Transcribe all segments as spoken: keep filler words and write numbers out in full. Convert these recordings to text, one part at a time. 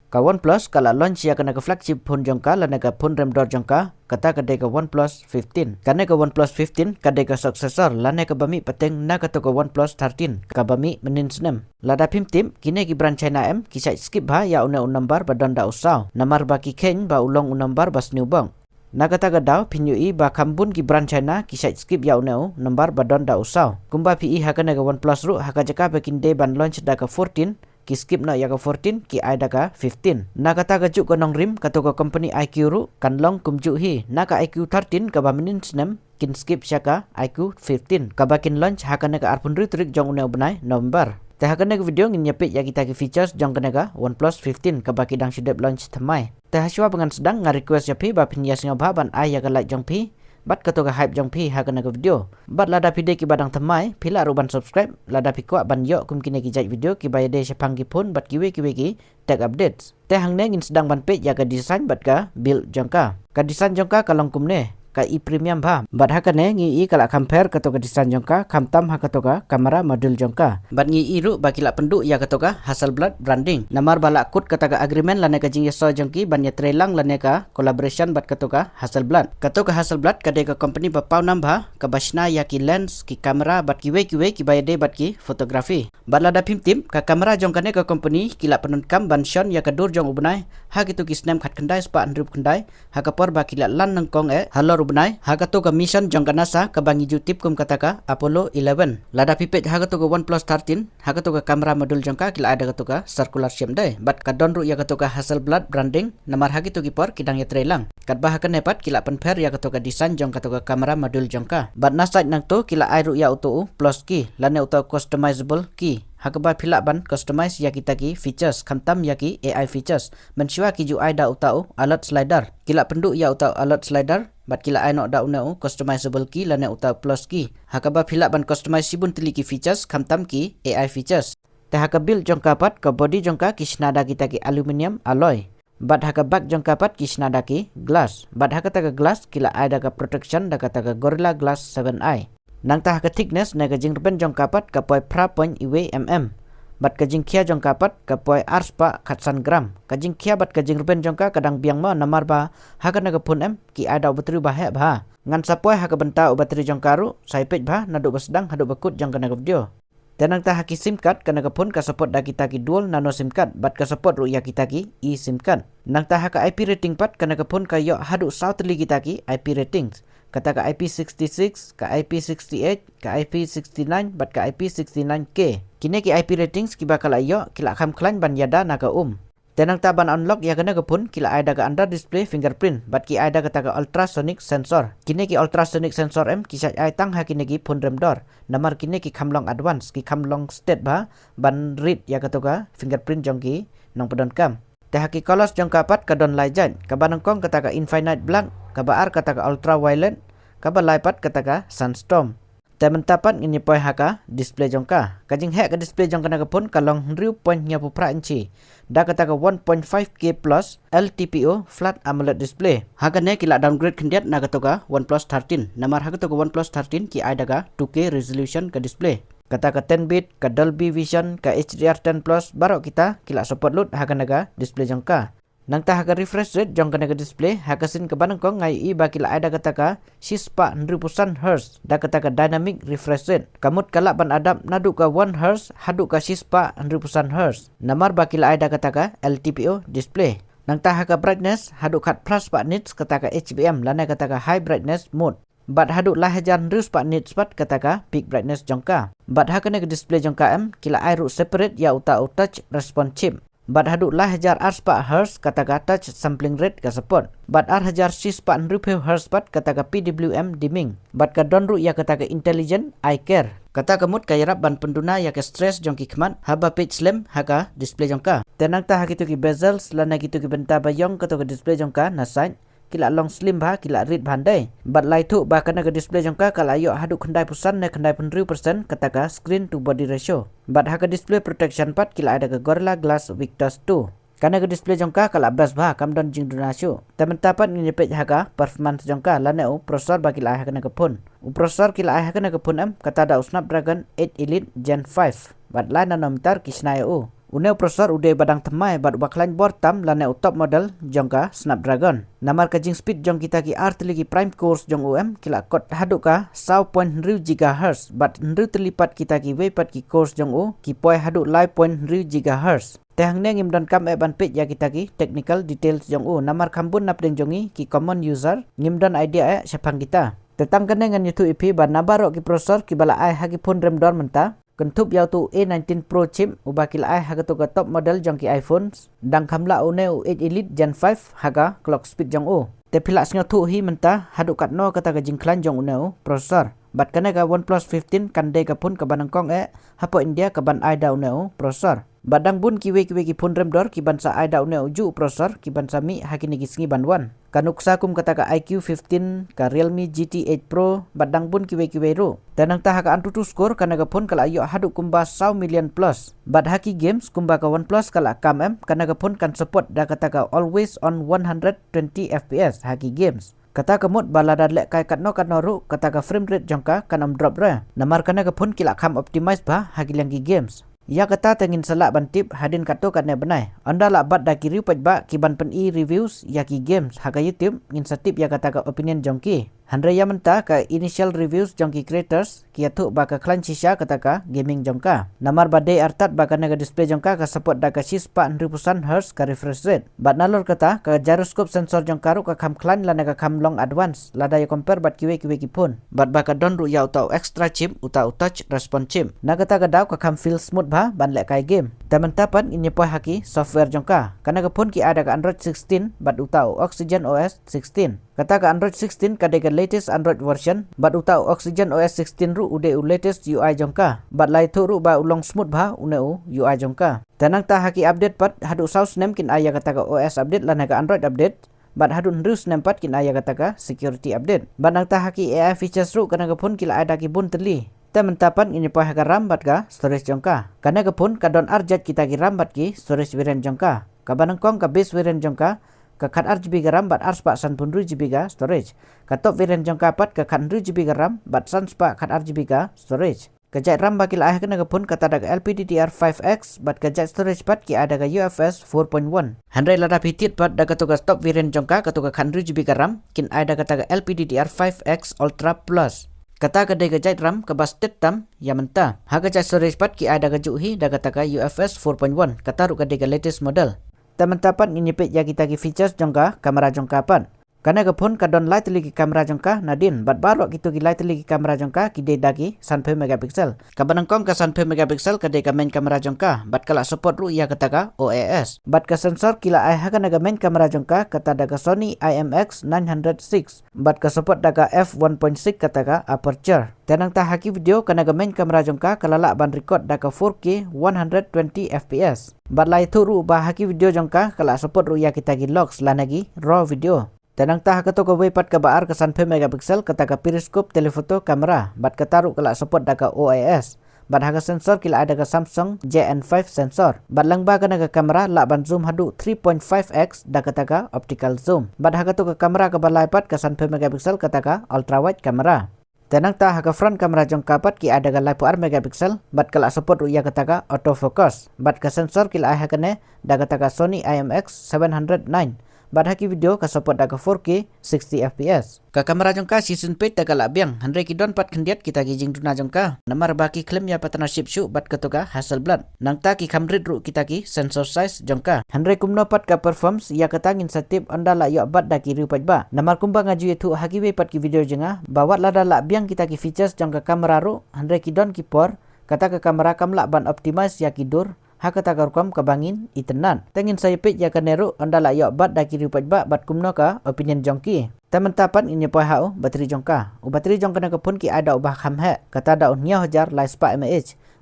Ka OnePlus ka la launch ïa kane ka flagship phone jong ka lane ka phone remdor jong ka, kata ka dei ka OnePlus fifteen. Kane ka OnePlus fifteen ka dei ka successor lane kaba mih pateng na kato ka OnePlus thirteen kaba mih mynnin snem. Lada phim tip, kine ki brand China em ki shait skip bha ïa une u number ba don da u saw, namar ba ki kheiñ ba u long u number ba sniew bok. Na kata ka daw phin ïohi ba kham bun ki brand China ki shait skip ïa une u number ba don da u saw. Kumba phi i ha kane ka OnePlus ruh, ha ka jaka ba kin dei ban launch da ka fourteen, ki skip noh ïa ka fourteen, ki ai da ka fifteen. Na kata ka juh ka nongrim, kato ka company iQOO ruh kan long kumjuh hi. Na ka iQOO thirteen kaba mynnin snem, kin skip sha ka iQOO fifteen kaba kin launch ha kane ka arphew hynriew tarik jong une u bnai November. Te ha kane ka video ngin ïa peit ïa kita ki features jong kane ka OnePlus fifteen kaba ki dang shu dep launch thymmai. Te hashwa ba ngan sdang, nga request ïa phi ba phin ïa sngewbha ban ai ïa ka like jong phi bad kato ka hype jong phi ha kane ka video. Bad lada phi dei kiba dang thymmai, phi lah ruh ban subscribe lada phi kwah ban ïoh kum kine ki jait video kiba ïadei shaphang ki phone bad kiwei kiwei ki tech updates. Te hangne ngin sdang ban peit ïa ka design bad ka build jong ka. Ka design jong ka ka long kumne, ka i premium bha. Bad ha kane ngi i ka la compare kato ka design jong ka khamtam ha kato ka camera module jong ka. Bad ngi i ruh ba ki la pynduh ïa kato ka Hasselblad branding, namar ba la kut kata ka agreement lane ka jingïasoh jong ki ban ïatrei lang lane ka collaboration bad kato ka Hasselblad. Kato ka Hasselblad ka dei ka company ba pawnam bha, kaba shna ïa ki lens, ki camera bad kiwei kiwei kiba ïadei bad ki photography. Bad lada phim tip, ka camera jong kane ka company ki la pyndonkam ban shon ïa ka dur jong u bnai ha kito ki snem khatkhyndai spah hynriewphew khyndai, ha ka por ba ki la lan nyngkong eh halor u bnai ha kato ka mission jong ka NASA kaba ngi ju tip kum kata ka Apollo eleven. Lada phi peit ha kato ka OnePlus thirteen, ha kato ka camera module jong ka ki la ai da kato ka circular shape dei, bad ka don ruh ïa kato ka Hasselblad branding, namar ha kito ki por ki dang ïatrei lang. Katba ha kane pat ki la pynpher ïa kato ka design jong kato ka camera module jong ka. Bad na side nangto ki la ai ruh ïa uto u plus key lane uto u customizable key, ha kaba phi lah ban customize ïa kita ki features, khamtam ïa ki A I features. Mynshuwa ki ju ai da uto u alert slider, ki la pynduh ïa uto u alert slider bad ki la ai noh da une u customizable key lane uto u plus key, ha kaba phi lah ban customize shibun tylli ki features, khamtam ki A I features. Te ha ka build jong ka pat, ka body jong ka ki shna da kita ki aluminium alloy. Bad ha ka back jong ka pat ki shna da ki glass. Bad ha kata ka glass ki la ai da ka protection da kata ka Gorilla Glass seven i. Nangta ha ka thickness ne ka jingrben jong ka pat ka poi phra point wei mm. Bad ka jingkhia jong ka pat ka poi ar spah khatsan gram. Ka jingkhia bad ka jingrben jong ka ka dang biang mo, namar ba ha kane ka phone em ki ai da u battery ba heh bha. Ngan sa poi ha ka bynta u battery jong ka ruh, sa ïa peit bha naduh ba sdang haduh ba kut jong kane ka video. Te nangta ha ki sim card, kane ka phone ka support da kita ki dual nano sim card bad ka support ruh ïa kita ki eSIM card. Nangta ha ka I P rating pat, kane ka phone ka ïoh haduh saw tylli kita ki I P ratings. Kata ka I P sixty-six, ka I P sixty-eight, ka I P sixty-nine bad ka I P sixty-nine K. Kine ki I P ratings kiba ka la ïoh ki la kham khlaiñ ban ïada na ka um. Te nangta ban unlock ïa kane ka phone ki la ai da ka under display fingerprint bad ki ai da kata ka ultrasonic sensor. Kine ki ultrasonic sensor em ki shait ai tang ha kine ki phone remdor, namar kine ki kham long advance, ki kham long stet bha ban read ïa kato ka fingerprint jong ki nongpyndonkam. Te ha ki colors jong ka pat ka don lai jait, kaba nyngkong kata ka infinite black, kaba ar kata ka ultraviolet, kaba lai pat kata ka sunstorm. Te mynta pat ngin ïa poi ha ka display jong ka. Ka jingheh ka display jong kane ka phone ka long hynriew point hynñiewphew phra inchi da kata ka one point five K plus L T P O flat AMOLED display. Ha kane ki la downgrade khyndiat na kato ka OnePlus thirteen. Namar ha kato ka OnePlus thirteen ki ai da ka two K resolution ka display. Kata ka ten bit, ka Dolby Vision, ka H D R ten plus, baroh kita ki la support lut ha kane ka display jong ka. Nangta ha ka refresh rate jong kane ka display, ha ka sien kaba nyngkong nga ïohi ba ki la ai da kata ka shispah hynriewphew san hertz da kata ka dynamic refresh rate. Ka mut ka lah ban adapt naduh ka one hertz haduh ka shispah hynriewphew san hertz, namar ba ki la ai da kata ka L T P O display. Nangta ha ka brightness, haduh khatphra spah nits kata ka H B M lane kata ka high brightness mode. Bad haduh lai hajar hynriew spah nits pat kata ka peak brightness jong ka. Bad ha kane ka display jong ka em ki la ai ruh separate ïa uta u touch response chip. Bad haduh lai hajar ar spah hertz kata ka touch sampling rate ka support. Bad ar hajar shi spah hynriewphew hertz pat kata ka P W M dimming. Bad ka don ruh ïa kata ka intelligent eye care. Kata ka mut ka ïarap ban pynduna ïa ka stress jong ki khmat haba peit slem ha ka display jong ka. Te nangta ha kito ki bezels lane kito ki bynta ba ïong kato ka display jong ka na side, ki la long slim bha, ki la rit bha ndei. Bad la ïathuh ba kane ka display jong ka ka la ïoh haduh khyndaiphew san ne khyndaiphew hynriew percent kata ka screen to body ratio. Bad ha ka display protection pat ki la ai da ka Gorilla Glass Victus two. Kane ka display jong ka ka la best bha, kam don jingduna shuh. Te mynta pat ngin ïa peit ha ka performance jong ka lane u processor ba ki la ai ha kane ka phone. U processor ki la ai ha kane ka phone em, kata da u Snapdragon eight Elite Gen five. Bad lai nanometer ki shna ïa u. Une u processor u dei ba dang thymmai bad uba khlaiñ bor tam lane u top model jong ka Snapdragon. Namar ka jingspeed jong kita ki ar tylli ki prime cores jong u em ki la kot haduh ka saw point hynriew gigahertz bad hynriew tylli pat kita kiwei pat ki cores jong u ki poi haduh lai point hynriew gigahertz. Te hangne ngim donkam eh ban peit ïa kita ki technical details jong u namar kham bun napdeng jong ngi ki common user ngim don idea eh shaphang kita. Te tang kane ngan ïathuh ïa phi ba na baroh ki processor kiba la ai ha ki phone rem dor mynta, kynthup ïa uto u A nineteen Pro chip uba ki la ai ha kato ka top model jong ki iPhones, dang kham lah une u eight Elite Gen five ha ka clock speed jong u. Te phi lah sngewthuh hi mynta haduh katno kata ka jingkhlaiñ jong une u processor. Bad kane ka OnePlus fifteen kan dei ka phone kaba nyngkong eh hapoh India kaban ai da une u processor. Bad dang bun kiwei kiwei ki phone rem dor kiban sa ai da une u juh u processor kiban sa mih ha kine ki sngi ban wan. Ka nuksa kum kata ka I Q fifteen, ka Realme G T eight Pro, bad dang bun kiwei kiwei ruh. Te nangta ha ka AnTuTu score kane ka phone ka la ïoh haduh kumba saw million plus. Bad ha ki games kumba ka OnePlus ka la kam em, kane ka phone kan support da kata ka always on one hundred twenty F P S ha ki games. Kata ka mut ba lada leh kai katno katno ruh kata ka frame rate jong ka kan ym drop re. Namar kane ka phone ki la kham optimize bha ha ki liang ki games. Ïa kata te ngin sa lah ban tip hadien katto katne bnai. Ynda lah bat da ki riew paidbah kiban pyni reviews ïa ki games ha ka YouTube ngin sa tip ïa kata ka opinion jong ki. Hynrei ïa mynta ka initial reviews jong ki creators ki ïathuh ba ka khlaiñ shisha kata ka gaming jong ka. Namar ba dei artat ba kane ka display jong ka ka support da ka shispah hynriewphew san hertz ka refresh rate. Bad nalor kata ka gyroscope sensor jong ka ruh ka kham khlaiñ lane ka kham long advance lada ïa compare bad kiwei kiwei ki phone. Bad ba ka don ruh ïa uta u extra chip, uta u touch response chip. Na kata ka daw ka kham feel smooth bha ban leh kai game. Te mynta pat ngin ïa poi ha ki software jong ka. Kane ka phone ki ai da ka Android sixteen bad uta u Oxygen O S sixteen. Kata ka Android sixteen ka dei ka latest Android version bad uta u Oxygen O S sixteen ruh u dei u latest U I jong ka. Bad la ïathuh ruh ba u long smooth bha une u U I jong ka. Te nangta ha ki update pat haduh saw snem kin ai ïa kata ka O S update lane ka Android update. Bad haduh hynriew snem pat kin ai ïa kata ka security update. Bad nangta ha ki A I features ruh kane ka phone ki la ai da ki bun tylli. Te mynta pat ngin ïa poi ha ka RAM bad ka storage jong ka. Kane ka phone ka don ar jait kita ki RAM bad ki storage variant jong ka. Kaba nyngkong ka base variant jong ka, ka khat ar G B ka RAM bad ar spah san phew hynriew G B ka storage. Ka top variant jong ka pat ka khat hynriew G B ka RAM bad san spah khat ar G B ka storage. Ka jait RAM ba ki la ai ha kane ka phone kata da ka L P D D R five X bad ka jait storage pat ki ai da ka U F S four point one. Hynrei lada phi thied pat da kato ka top variant jong ka, kato ka khat hynriew G B ka RAM, kin ai da kata ka L P D D R five X Ultra Plus. Kata ka dei ka jait RAM kaba stet tam ïa mynta. Ha ka jait storage pat ki ai da ka juh hi da kata ka U F S four point one, kata ruh ka dei ka latest model. Te mynta pat ngin ïa peit ïa kita ki features jong ka camera jong ka pat. Kane ka phone ka don lai tylli ki camera jong ka nadien, bad baroh kito ki lai tylli ki camera jong ka ki dei da ki sanphew megapixel. Kaba nyngkong ka sanphew megapixel ka dei ka main camera jong ka, bad ka la support ruh ïa kata ka O I S. Bad ka sensor ki la ai ha kane ka main camera jong ka kata da ka Sony I M X nine hundred six, bad ka support da ka f one point six kata ka aperture. Te nangta ha ki video kane ka main camera jong ka ka la lah ban record da ka four K one hundred twenty F P S. Bad la ïathuh ruh ba ha ki video jong ka ka la support ruh ïa kita ki logs lane ki raw video. Te nangta ha kato kawei pat kaba ar ka sanphew megapixel kata ka periscope telephoto camera, bad kata ruh ka la support da ka O I S. Bad ha ka sensor ki la ai da ka Samsung J N five sensor. Bad lyngba kane ka camera lah ban zoom haduh three point five X da kata ka optical zoom. Bad ha kato ka camera kaba lai pat ka sanphew megapixel kata ka ultra wide camera. Te nangta ha ka front camera jong ka pat ki ai da ka laiphew ar megapixel, bad ka la support ruh ïa kata ka autofocus. Bad ka sensor ki la ai ha kane da kata ka Sony I M X seven hundred nine. Bad ha ki video ka support da ka four K sixty F P S. Ka camera jong ka shisien peit te ka la biang, hynrei ki don pat khyndiat kita ki jingduna jong ka. Namar ba ki khlem ïa partnership shuh bad kato ka Hasselblad. Nangta ki kham rit ruh kita ki sensor size jong ka. Hynrei kumno pat ka performance ïa kata ngin sa tip ynda la ïoh bat da ki riew paidbah. Namar kumba nga ju ïathuh ha kiwei pat ki video jong nga, ba wat lada la biang kita ki features jong ka camera ruh, hynrei ki don ki por kata ka camera kam lah ban optimize ïa ki dur ha kata ka rukom kaba ngin itynnad. Te ngin sa ïa peit ïa kane ruh ynda la ïoh bat da ki riew paidbah bad kumno ka opinion jong ki. Te mynta pat ngin ïa poi ha u battery jong ka. U battery jong kane ka phone ki ai da u ba kham heh, kata da u hynñiew hajar lai spah mAh.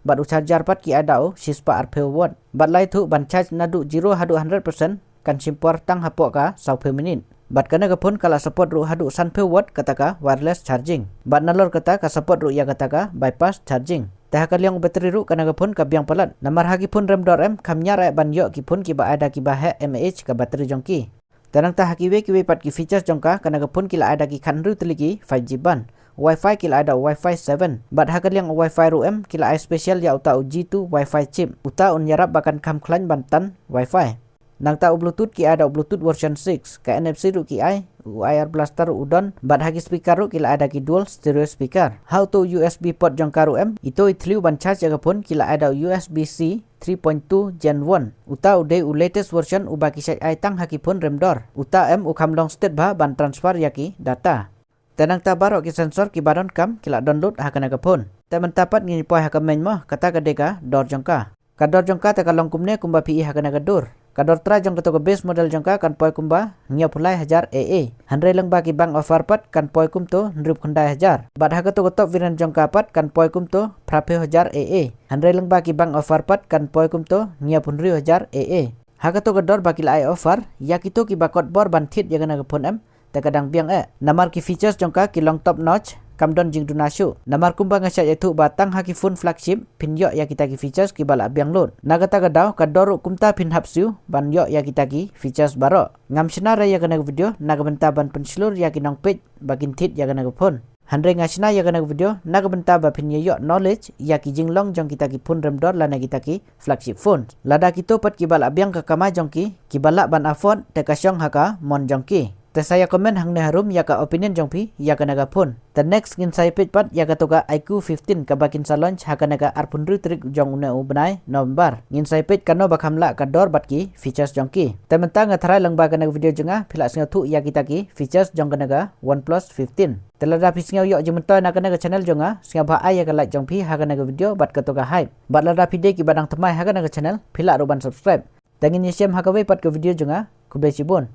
Bad u charger pat ki ai da u shispah arphew watt. Bad la ïathuh ban charge naduh zero haduh hundred percent kan shim por tang hapoh ka sawphew minit. Bad kane ka phone ka la support ruh haduh sanphew watt kata ka wireless charging. Bad nalor kata ka support ruh ïa kata ka bypass charging. Te ha ka liang u battery ruh kane ka phone ka biang palat. Namar ha ki phone rem dor em kham ñiar eh ban ïoh ki phone kiba ai da kiba heh mAh ka battery jong ki. Te nangta ha kiwei kiwei pat ki features jong ka, kane ka phone ki la ai da ki khathynriew tylli ki five G band. Wi-Fi ki la ai da u Wi-Fi seven. Bad ha ka liang u Wi-Fi ruh em ki la ai special ïa uta u G two Wi-Fi chip. Uta un ïarap ba kan kham khlaiñ ban tan Wi-Fi. Nangta u Bluetooth ki ai da u Bluetooth version six, ka N F C ruh ki ai, u I R blaster ruh u don, bad ha ki speaker ruh ki la ai da ki dual stereo speaker. Ha uto u U S B port jong ka ruh em, ito i thliew ban charge ïa ka phone ki la ai da u U S B C three point two Gen one. Uta u dei u latest version uba ki shait ai tang ha ki phone rem dor. Uta em u kham long stet bha ban transfer ïa ki data. Te nangta baroh ki sensor kiba donkam ki la download ha kane ka phone. Te mynta pat ngin poi ha ka main mo, kata ka dei ka dor jong ka. Ka dor jong ka te ka long kumne kumba phi i ha kane ka dur. Ka dor trai jong kato ka base model jong ka kan poi kumba hynñiewphew lai hajar A A. Hynrei lyngba ki bank offer pat kan poi kumto hynriewphew khyndai hajar. Bad ha kato ka top variant jong ka pat kan poi kumto phraphew hajar A A. Hynrei lyngba ki bank offer pat kan poi kumto hynñiewphew hynriew hajar A A. Ha kato ka dor ba ki la ai offer ïa kito kiba kot bor ban thied ïa kane ka phone em, te ka dang biang eh. Namar ki features jong ka ki long top notch, kam don jingduna shuh. Namar kumba nga shait ïathuh ba tang ha ki phone flagship phin ïoh ïa kita ki features kiba la biang lut. Na kata ka daw ka dor ruh kumta phin hap siew ban ïoh ïa kita ki features baroh. Ngam shna re ïa kane ka video na ka bynta ban pynshlur ïa ki nongpeit ba kin thied ïa kane ka phone. Hynrei nga shna ïa kane ka video na ka bynta ba phin ïoh knowledge ïa ki jinglong jong kita ki phone rem dor lane kita ki flagship phone. Lada kito pat kiba la biang ka kamai jong ki, kiba lah ban afford, te ka shong ha ka mon jong ki. Te sa ïa comment hangne harum ïa ka opinion jong phi ïa kane ka phone. Te next ngin sa ïa peit pat ïa kato ka I Q fifteen kaba kin sa launch ha kane ka arphew hynriew tarik jong une u bnai November. Ngin sa ïa peit kano ba kham lah ka dor bad ki features jong ki. Te mynta nga tharai lyngba kane ka video jong nga phi la sngewthuh ïa kita ki features jong kane ka OnePlus fifteen. Te lada phi sngew ïoh jingmyntoi na kane ka channel jong nga, sngewbha ai ïa ka like jong phi ha kane ka video bad kato ka hype. Bad lada phi dei kiba dang thymmai ha kane ka channel, phi lah ruh ban subscribe. Te ngin ïashem ha kawei pat ka video jong nga, khublei shibun.